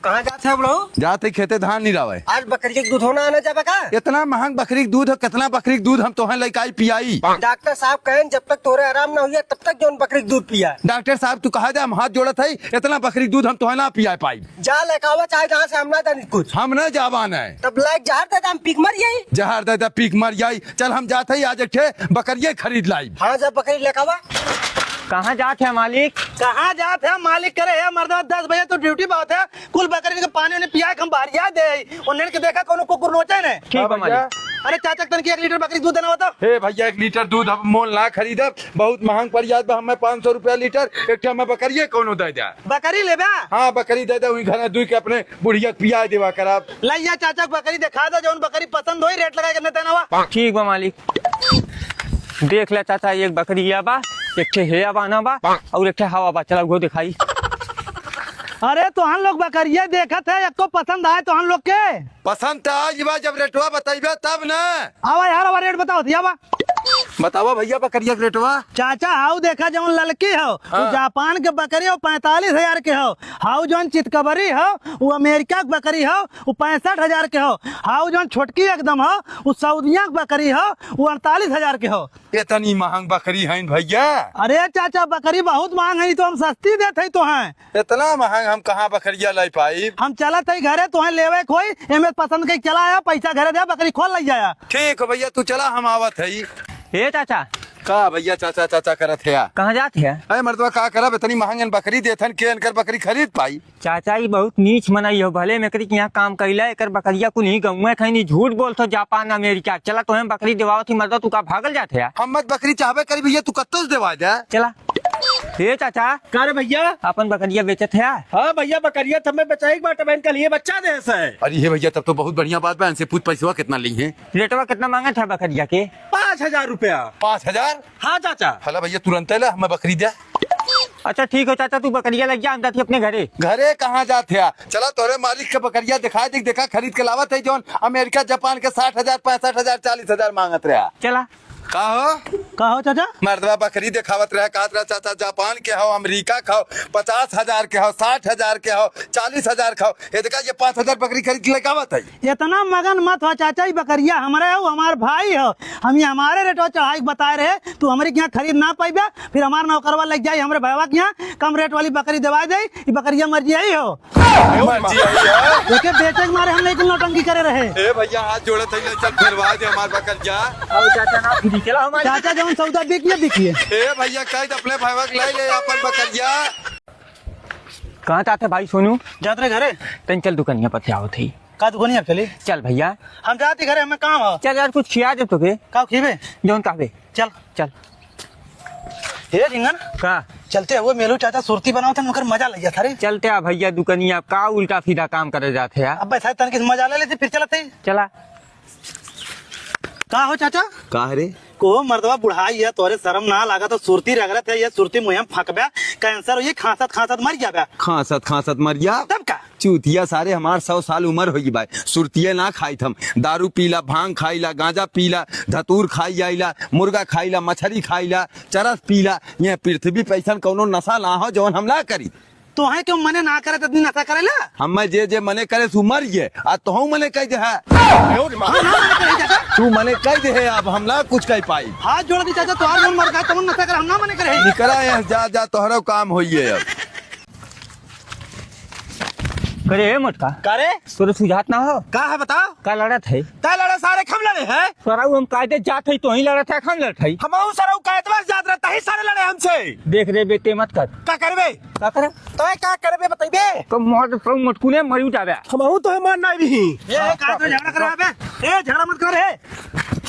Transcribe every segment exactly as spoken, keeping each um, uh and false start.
कहाँ जात है बुढ़ऊ? जात है खेते धान निरावे। आज बकरी के दूध होना आना जाबे का? इतना महंग बकरी के दूध हो, कितना बकरी के दूध हम तोहें लइकाई पियाई? डॉक्टर साहब कहेन जब तक तोरे आराम ना हुई तब तक जौन बकरी के दूध पिया। डॉक्टर साहब तू कहा जा, हम हाथ जोड़त है, इतना बकरी के दूध हम तोहें ना पिया पाई। जा लेकावा चाहे जहाँ से, हम ना जानी कुछ। हम ना जावा नहीं। तब लाइक जहर दे दे, हम पीक मर जाई। जहर दे दे, पीक मर जाई। चल हम जात है आज एक ठे बकरिये खरीद लाई। हाँ जा बकरी लेकावा। कहाँ जात है मालिक? कहाँ जात है मालिक करे है मर्दवा, दस बजे तो ड्यूटी बहुत है। कुल बकरी के पानी उन्हें पिया के हम बाहरिया दे। उन्हें के देखा कौनो कुकुर नोचे ने। ठीक बा हाँ भैया। मालिक। अरे चाचा तन की एक लीटर बकरी दूध देना होता। हे भैया एक लीटर दूध हम मोल ना खरीदब, बहुत महंग पड़ जात बा हमें पाँच सौ रुपया लीटर। एक ठे हमें बकरिये कौनो दे दे। बकरी लेबे? हाँ बकरी दे दे, वही घर दुई के अपने बुढ़िया के पिया देवा करब। लइया चाचा के बकरी देखा दे, जौन बकरी पसंद होई रेट लगा के न देना वा। ठीक बा मालिक। देख ले चाचा, एक बकरी या बा, एक ठे हेया बाना बा, और एक ठे हवा बा। चला उहो दिखाई। अरे तोहन लोग बकरिया देखत है, एको पसंद आए तोहन लोग के? पसंद त आज बा, जब रेटवा बतइबे तब न। आवा यार, आवा रेट बताओ, आवा। बतावा भैया बकरिया के रेटवा। चाचा हाउ देखा जौन ललकी हो, उ हाँ। जापान के बकरी हो, पैंतालीस हजार के हो। हाउ जौन चितकबरी हो, उ अमेरिका के बकरी हो, उ पैंसठ हजार के हो। हाउ जौन छोटकी एकदम हो, उ सऊदिया के बकरी हो, उ अड़तालीस हजार के हो। इतनी महंग बकरी है भैया? अरे चाचा, बकरी बहुत महंग है, तो हम सस्ती देत है तो हैं। इतना महंग हम कहाँ बकरिया ले पाई? हम चलत है घरे, तो हैं लेवे कोई, एमे पसंद के चला आया, पैसा घरे दे, बकरी खोल ले जाया। ठीक हो भैया, तू चला, हम आवत है। ए चाचा। का भैया चाचा चाचा करत है? कहाँ जात है? अरे मर्दवा का करब, इतनी महंग बकरी देथन, के इनकर बकरी खरीद पाई? चाचा, ई बहुत नीच मनई हो, भले में एकरी के यहाँ काम कइला, एकर बकरिया कुल ही गौवे खैनी, झूठ बोलत हो, जापान, अमेरिका। चला, तोहें बकरी देवावत ही, मर्दा, तू का भागल जात है? हम मत बकरी चाहबे करी भैया, तू कत्तो से देवा दे। चला। हे चाचा। का रे भैया? अपन बकरिया बेचत है? हाँ भैया, बकरिया तो हमें बेचाई के बाटे, बहन कल ये बच्चा दे से। अरे हे भैया, तब तो बहुत बढ़िया बात बा, इनसे पूछ पैसवा कितना ली है? रेटवा कितना मांगत है बकरिया के? पाँच हजार रुपया। पाँच हजार? हाँ चाचा। हला भैया, तुरंत ले, हमें बकरी दे। अच्छा ठीक हो चाचा, तू बकरिया लग जा, हम जाती अपने घरे। घरे कहाँ जात है? चला तोरे मालिक के बकरिया दिखा दी, देखा खरीद के लावत है जौन अमेरिका जापान के साठ हजार, पैंसठ हजार, चालीस हजार मांगत रहा। चला। का हो? का हो चाचा? मर्दवा बकरी दिखावत रहा, कहत रहा चाचा जापान के हो, अमेरिका के हो, पचास हजार के हो, साठ हजार के हो, चालीस हजार के हो। ये देखा ये पाँच हजार बकरी खरीद के लेके आवत है। इतना मगन मत हो चाचा, ई बकरिया हमरे हो, हमार भाई हो, हम ये हमारे रेटवा चढ़ाई के बताए रहे, तू हमरे के यहाँ खरीद ना पाइबे, फिर हमार नौकरवा लग जाई हमरे भैया के यहाँ, कम रेट वाली बकरी देवाई दे, ई बकरिया मर जाई हो। मर जाई हो। एके बेचे के मारे हम नहीं कुल नौटंकी करे रहे। ए भैया, हाथ जोड़त है, ले चल, फिरवा दे हमार बकरिया। अब चाचा ना फिरी, चला हमारे। चाचा, जौन सौदा बिकिए, बिकिए। ए भैया, कह दे अपने भैया के ले ले अपन बकरिया। कहाँ जात है भाई सोनू? जात रहे घरे। तन चल दुकनिया पर से आवत है। का दुकनिया पे चली? चल भैया। हम जाती घरे, हमें काम है। चल यार, कुछ खिया दे तोके। का खिबे? जौन कहबे। चल। चल। हे झिंगन। का? चलते हुए मेलू चाचा सुरती बनावत है, उनकर मजा लग जाता रे। चलते आ भैया दुकनिया, का उल्टा सीधा काम करे जात है यार। अब बैठा तन किस मजा ले लेते, फिर चलते ही। चला। का हो चाचा? का है रे? को मर्दवा बुढ़ाई है, तोरे शर्म ना लागा तो सुरती रगड़त है, ये सुरती मुँह में फंकबे, कैंसर हो ये, खांसत खांसत मर जाबे। खांसत खांसत मर जा। तब का? चूतिया सारे, हमार सौ साल उम्र होई बा, सुरतिये ना खाइत हम। दारू पीला, भांग खाइला, गांजा पीला, धतूर खाई जाइला, मुर्गा खाइला, मछरी खाइला, चरस पीला। ये पृथ्वी पे ऐसन कौनो नशा ना हो जौन हम ना करी। तोहे क्यों मने ना करे, ततनी नशा करेला? हमें जे जे मने करे सु मर गए, आ तोहू मने कह दे है। हाँ, ना मने करे चाचा। तू मने कह दे है, अब हम ना कुछ कह पाई। हाथ जोड़ दी चाचा, तोहार मन मर गए, तुम नशा कर, हम ना मने करे। निकरा यहाँ, जा, जा, तोहरो काम होइए अब। करे हे मोटका। का रे? तोरे सुझात ना हो? का है बताओ? का लड़त है? तै लड़े सारे, हम लड़े हैं। सरऊ हम कायदे जात है, तो ही लड़त है, हम लड़त है। हमहू सरऊ कायदे जात रहे, तही सारे लड़े हमसे। देख रे बेटे, मत कर। का करबे? का करे? तोय का करबे बतइबे? तो मोर तो मोटकू ने मरी जाबे। हमहू तो मार नहीं भी। ए, ए, का तो झगड़ा करे बे? ए, झगड़ा मत कर रे।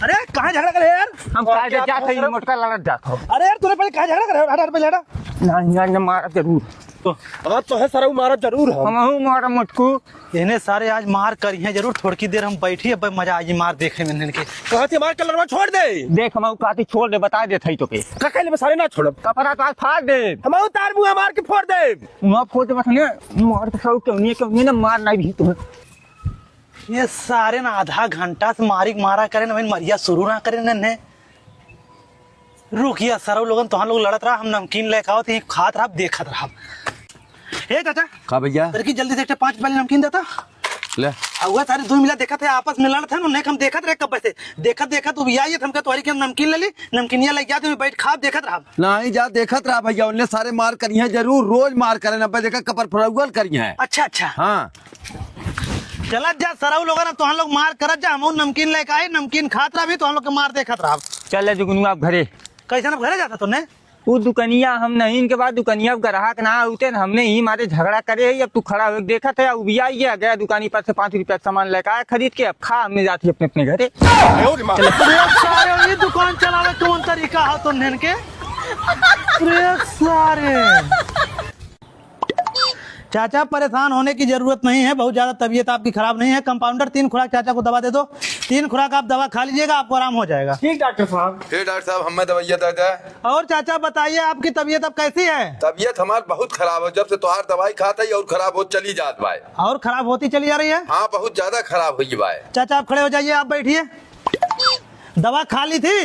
अरे, कहाँ झगड़ा करे यार? हम और काहे क्या जात है, मोटका लड़त जात हो। अरे यार, तूने पहले कहाँ झगड़ा करे? हट, हट, पहले हटा। ना, ना, ना, मारा जरूर। तो अब तो है सरऊ, मारा जरूर हम। हमहू मारा मोटकू। इन्हें सारे आज मार करी हैं जरूर, थोड़की देर हम बैठी, अब मजा आई मार देखे में इनके। कहती मार कलरवा छोड़ दे। देख, हम कहती छोड़ दे, बता देत हई तोके। का कहले बे सारे ना छोड़ब। कपड़ा तो आज फाड़ दे। हम तार मुंह मार के फोड़ दे। मुंह फोड़ दे बस ने, मार के सब केवनिए, केवनिए ना मार नहीं भी तुम्हें। ये सारे ना आधा घंटा से मारी मारा करे ना, मरिया शुरू ना करे ने। रुकिया सरऊ लोगन, तोहन लोग लड़त रहा, हम नमकीन लेके आवत ही, खात रहा, देखत रहा। हे चाचा, का भैया? तोरे की जल्दी से एक ठे पाँच रुपया वाली नमकीन देता। ले। आ, वह सारे दुइ मिला देखत है, आपस में लड़त है, उन्हें हम देखत रहे कब से। देखत, देखत उबियाई है, हमके तोहरी के नमकीन ले ली, नमकीनिया लइ जा, तुम बैठ खा, देखत रहा। नहीं जा, देखत रहा भैया, उन्हें सारे मार करी हैं जरूर, रोज मार करें, अब देखा कपर फरौगल करी हैं। अच्छा, अच्छा। हाँ। चलत जा सरऊ लोगन, अब तोहन लोग मार करत जा, हम नमकीन लेके आई, नमकीन खात रहा भी, तोहन लोग के मार देखत रहा। चल ले जुगनू आप घरे। कैसे ना घरे जाता तूने? उ दुकनिया हम नहीं, इनके बाद दुकनिया अब ग्राहक ना आउते न, हमने ही मारे झगड़ा करे है। अब तू खड़ा हो देखत है, उबिया ये गया दुकानी पर से पाँच रुपया के सामान लेके आया खरीद के, अब खा हमने जाती अपने अपने घरे। अरे सारे, ये दुकान चलावे कौन तरीका हो तो नेन के? अरे सारे। चाचा, परेशान होने की जरूरत नहीं है, बहुत ज्यादा तबीयत आपकी खराब नहीं है। कंपाउंडर, तीन खुराक चाचा को दवा दे दो। तीन खुराक आप दवा खा लीजिएगा, आपको आराम हो जाएगा। ठीक डॉक्टर साहब। हे डॉक्टर साहब, हमें दवाइयाँ दे दे। और चाचा, बताइए, आपकी तबीयत अब कैसी है? तबीयत हमार बहुत खराब है, जब से तोहार दवाई खात है और खराब होत चली जात बाय। और खराब होती चली जा रही है? हाँ, बहुत ज्यादा खराब हुई बाय। चाचा, आप खड़े हो जाइए, आप बैठिए। दवा खा ली थी?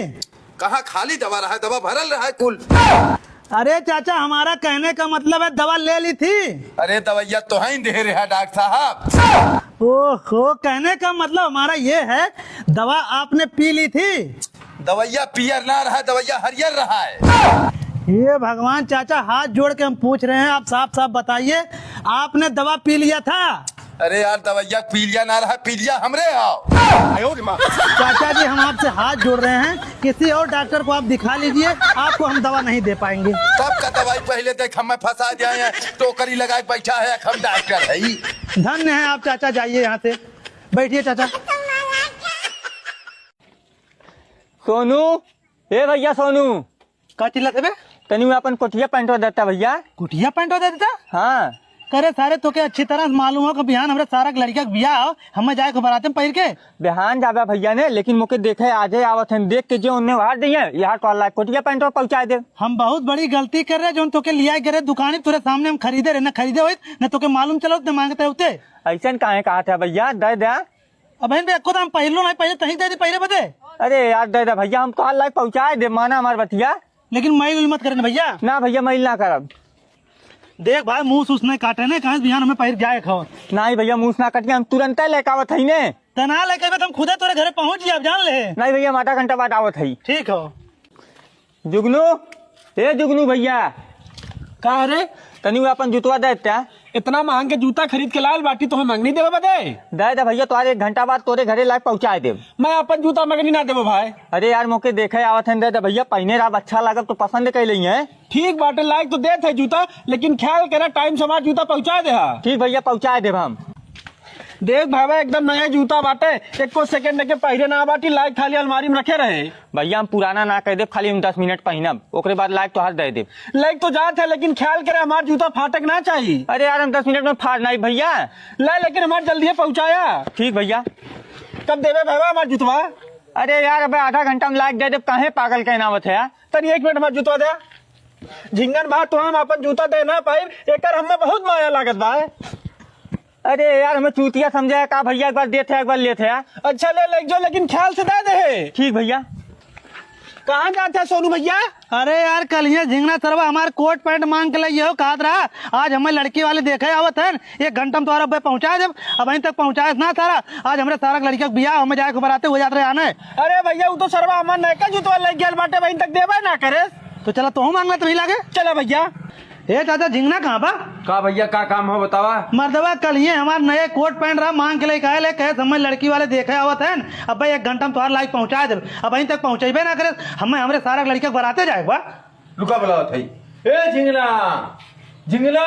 कहाँ खाली दवा रहा है, दवा भरल रहा है कुल। अरे चाचा, हमारा कहने का मतलब है दवा ले ली थी। अरे दवाइया तो है दे रहा डॉक्टर साहब। ओहो, कहने का मतलब हमारा ये है, दवा आपने पी ली थी। दवाइया पियर ना रहा, दवाइया हरियर रहा है। हे भगवान, चाचा हाथ जोड़ के हम पूछ रहे हैं, आप साफ साफ बताइए, आपने दवा पी लिया था? अरे यार, दवाइया पीलिया ना रहा, पीलिया हमरे आओ। चाचा जी, हम आपसे हाथ जोड़ रहे हैं, किसी और डॉक्टर को आप दिखा लीजिए, आपको हम दवा नहीं दे पाएंगे। तब का दवाई पहले देख, हमें फंसा जाए हैं, टोकरी लगाए बैठा है, हम डॉक्टर है। धन्य है आप चाचा, जाइए यहाँ से, बैठिए चाचा। सोनू, ए भैया सोनू। का चिल्लात है बे? तनी वो अपन कोटिया पैंटवा देता भैया। कोटिया पैंटवा दे देता? हाँ। करे सारे, तोके अच्छी तरह से मालूम हो कि बिहान हमरे सारा के लड़का के बियाह हो, हमें जाए के बराते में पहिर के। बिहान जाबे भैया ने, लेकिन मोके देखे आजे आवत हैं, देख के जे उन्हें उहार दिए, यहाँ तो अल्लाह कोटिया पैंटवा पहुँचा दे। हम बहुत बड़ी गलती कर रहे, जोन तोके लिया गए रहे दुकानी, तोरे सामने हम खरीदे रहे, न खरीदे होइत, न तोके मालूम चलो, न मांगते होते। ऐसन काहे कहा था भैया, दे दे। अब बहन बे, एको दाम पहिरलो नहीं, पहले तहीं दे दी, पहले बदे। अरे यार, दे दे भैया, हम तोहार लायक पहुँचाए दे, माना हमार बतिया। लेकिन मैल उल मत करे ना भैया। ना भैया, मैल ना करब। देख भाई, मूस उस नहीं काटे ने, कहाँ से बिहान हमें पहिर जाए खाओ। नहीं भैया, मूस ना कटिया, हम तुरंते लेके आवत हई ने। तना लेके बे, हम खुदे तोरे घरे पहुँच जाब, जान ले। नहीं भैया, हम आधा घंटा बाद आवत हई। ठीक हो। जुगनू, ए जुगनू भैया। का रे? तनी वो अपन जुतवा दे त्या। इतना महंग के जूता खरीद के लाल बाटी, तोहे मंगनी देवे बदे? दे दे भैया, तोहार एक घंटा बाद तोरे घरे लायक पहुँचाए देब। मैं अपन जूता मंगनी ना देबो भाई। अरे यार, मोके देखे आवत हैं, दे दे भैया, पहिने रहब अच्छा लागब तो पसंद कइ लइहे। ठीक बाटे, लायक तो देत है जूता, लेकिन ख्याल करा टाइम से हमार जूता पहुँचाए दे हा। ठीक भैया, पहुँचाए देब हम। देख भावा, एकदम नया जूता बाटे, एको सेकंड के पहिरे ना बाटी, लायक खाली अलमारी में रखे रहे। भैया, हम पुराना ना कह देब, खाली हम दस मिनट पहिनब, ओकरे बाद लायक तोहार दे देब। लायक तो जात है, लेकिन ख्याल करे, हमार जूता फाटक ना चाहिए। अरे यार, हम दस मिनट में फाड़ नाई भैया। ला, लेकिन हमार जल्दी पहुँचाया। ठीक भैया। कब देबे भैया हमार जूतवा? अरे यार, अबे आधा घंटा में लायक दे देब, काहे पागल कहनावत है यार? तनी एक मिनट हमार जूतवा दे। झिंगन बा, तो हम अपन जूता दे ना पाइब, एकर हमें बहुत माया लागत बा। अरे यार, हमें चूतिया समझे है का भैया, एक बार देत है, एक बार लेत है। अच्छा ले, ले जो, लेकिन ख्याल से दे दे। ठीक भैया। कहाँ जात है सोनू भैया? अरे यार, कल ये झिंगना सरवा हमार कोट पैंट मांग के लइहो, कहत रहा आज हमें लड़की वाले देखे आवत हैं, एक घंटा में तोहरा बे पहुँचा देब। अबहीं तक पहुँचाए ना सारा, आज हमरे सारा के लड़किया के बियाह, हमें जाए के बराते हुए जात रहे आने। अरे भैया, वो तो सरवा हमार नयका जूतवा लइ गयल बाटे, अबहीं तक देबे ना करे। तो चला तोहू मांग ले, तभी लागे। चला भैया। ए चाचा, झिंगना कहाँ बा? का भैया, का काम हो बतावा? मर्दवा, कल ये हमार नए कोट पैंट रहा, मांग के लेके आए ले, कहे समय लड़की वाले देखे आवत हैं, अब भाई एक घंटा में तोहार लाइक पहुँचा देब, अबहीं तक पहुँचेबे ना करे, हमें हमरे सारा लड़के के बराते जाए बा। रुका, बुलावत है। ए झिंगना, झिंगना।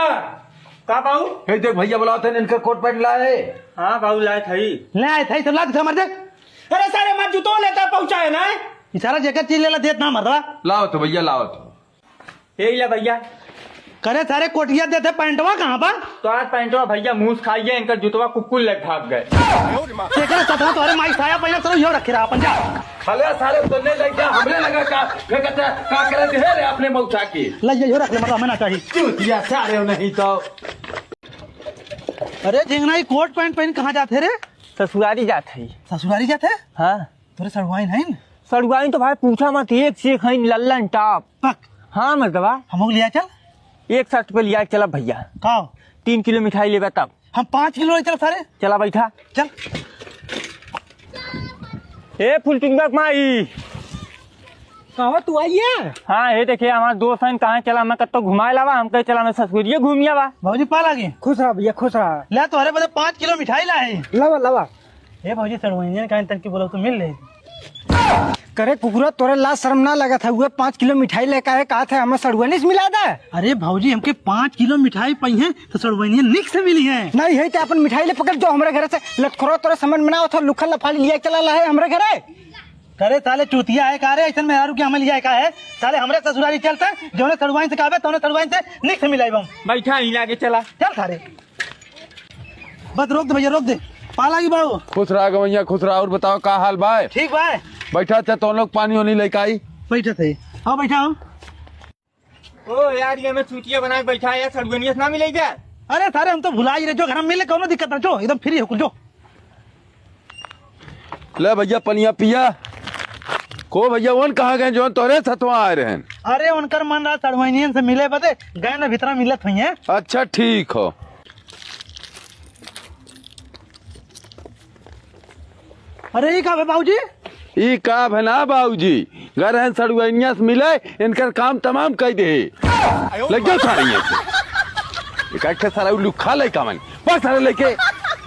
का बाऊ? ए देख भैया बुलावत है, इनका कोट पैंट लाए है। हाँ बाऊ, लाए थे। ले आए थे, सब ला दे, मर दे। अरे सारे, हमार जूतो लेता पहुँचाए ना। ई सारा जेकर चीज लेला देत ना मर्दवा। लाओ तो भैया, लाओ तो। ए ले भैया। करे सारे, कोटिया देते, पैंटवा कहाँ बा? तो आज पैंटवा भैया मूस खाइए, इनकर जूतवा कुकुर लेके भाग गए। एकरे सतवा तोहरे माई साया पहले सरो यो रखे रहा अपन जा। हले सारे तन्ने लग गया, हमरे लगा का, मैं कहता, का करे दे रे अपने मौसा के। ले ये यो रख ले, मतलब हमें ना चाहिए। चूतिया सारे नहीं तो। अरे झिंगना, ई कोट पैंट पहन कहाँ जात है रे? ससुरारी जात है। ससुरारी जात है? हाँ। तोरे सड़ुआइन हइन? सड़ुआइन तो भाई पूछा मत, एक से एक हइन, लल्लन टॉप। पक। हाँ मर्दवा। हमहू लिया चल। एक शर्त पे लिया चलब भैया। का? तीन किलो मिठाई लेबा तब। हम पाँच किलो ले चल सारे। चला बैठा। चल। ए फुलटुंगा के माई। कहाँ तू आई है? हाँ, हे देखे, हमार दोस्त हन, कहाँ चला, मैं कत्तो घुमाए लावा, हम कहे चला, मैं ससुरिये घूमिया बा। भौजी पा लागी। खुश रहा भैया, खुश रहा। ले तोहरे बदे पाँच किलो मिठाई लाए। लावा, लावा। ए भौजी, सड़ुआइनियन काहे तन की बोला तो मिल ले। करे कुकुरा, तोरे लाज शर्म ना लगत है? उहे पाँच किलो मिठाई लेके आए, कहा थे हमें सड़ुआइनी से मिला दे। अरे भौजी, हमके पाँच किलो मिठाई पइहें तो सड़ुआइनियन निक से मिली हैं। नहीं है तो अपन मिठाई ले पकड़ जो हमरे घरे से। लटखोरा, तोरे समझ में ना आवत हो, लुखल लफाली लिया चला ला है हमरे घरे। करे साले चूतिया है का रे, ऐसन मेहरारू के हमें लिया है का है? साले हमरे ससुरारी चलते, जौने सड़ुआइन से कहबे, तौने सड़ुआइन से निक से मिलाइब हम। बैठा ही लागे चला। चल सारे। बस रोक दे भैया, रोक दे। पा लागी बाबू। खुश रहा गवैया, खुश रहा। और बताओ का हाल बा? ठीक बा। बैठा, अच्छा तो लोग पानी वानी लेके आई। बैठा थे। आओ बैठा हो। ओ यार, ये मैं चूतिया बना के बैठा है यार, सड़ुआइनिया से ना मिले क्या? अरे सारे, हम तो भुला ही रहे, जो घर में मिले, कौनो दिक्कत ना, जो एकदम फ्री हो, जो। ले भैया, पनिया पिया। को भैया, वन कहाँ गए, जौन तोरे सतवा आए रहन? अरे, उनकर मन रहा सड़ुआइनियन से मिले बदे, गए ना भीतरा मिलत हुई हैं। अच्छा, ठीक हो। अरे, ई का भे बाबूजी? ई का भे ना बाबूजी, गए रहन सड़ुआइनिया से मिले, इनकर काम तमाम कई दे। लग जाओ सारे यहाँ से। एक आखे सारा उल्लू खा ले कामन। बस सारे लेके।